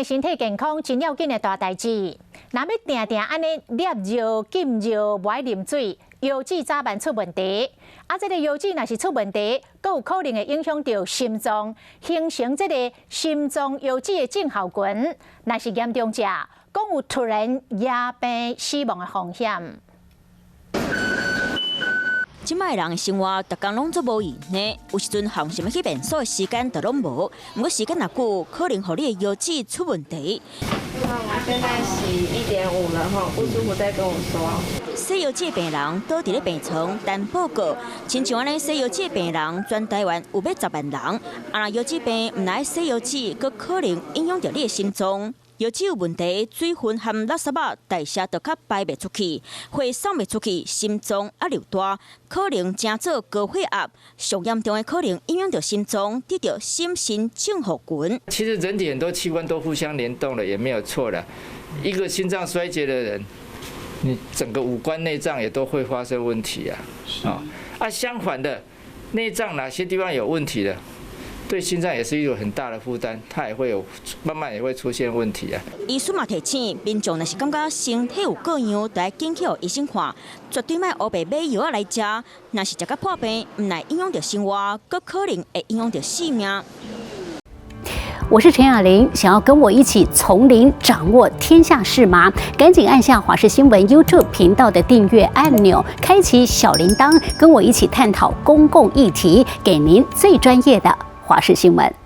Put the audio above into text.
的身體健康真要緊的大代誌。若欲定定按呢攝尿、禁尿、無愛啉水，腰子早晚出問題。啊，這个腰子若是出問題，閣有可能會影響著心臟，形成這个心臟腰子的症候群。若是嚴重者，講有突然夜病死亡的風險。這擺人的生活，逐工攏足無閒呢。有時陣行啥物去便所的時間都攏無。毋過時間若久，可能予你的腰子出問題。我現在洗1.5了吼，不舒服再跟我說。洗腰子的病人倒佇咧病床等報告，親像按呢洗腰子的病人，全台灣有欲10萬人。啊，若腰子病毋來洗腰子，閣可能影響著你的心臟。腰子有問題，水分和垃圾仔代謝就較排袂出去，血送袂出去，心臟壓力大，可能成做高血壓，上嚴重的可能影響著心臟，得著心身症候群。其實人體很多器官都互相聯動了，也沒有錯的。一個心臟衰竭的人，你整個五官內臟也都會發生問題啊。啊，相反的，內臟哪些地方有問題的，對心臟也是一個很大的負擔，它也會有慢慢也會出現問題啊。醫師嘛提醒民眾，若是感覺身體有過樣，就愛緊去予醫生看，絕對莫烏白買藥仔來食。若是食甲破病，毋但影響著生活，閣可能會影響著性命。我是陳雅玲，想要跟我一起從零掌握天下事嗎？趕緊按下華視新聞 YouTube 頻道的訂閱按鈕，開啟小鈴鐺，跟我一起探討公共議題，給您最專業的華視新聞。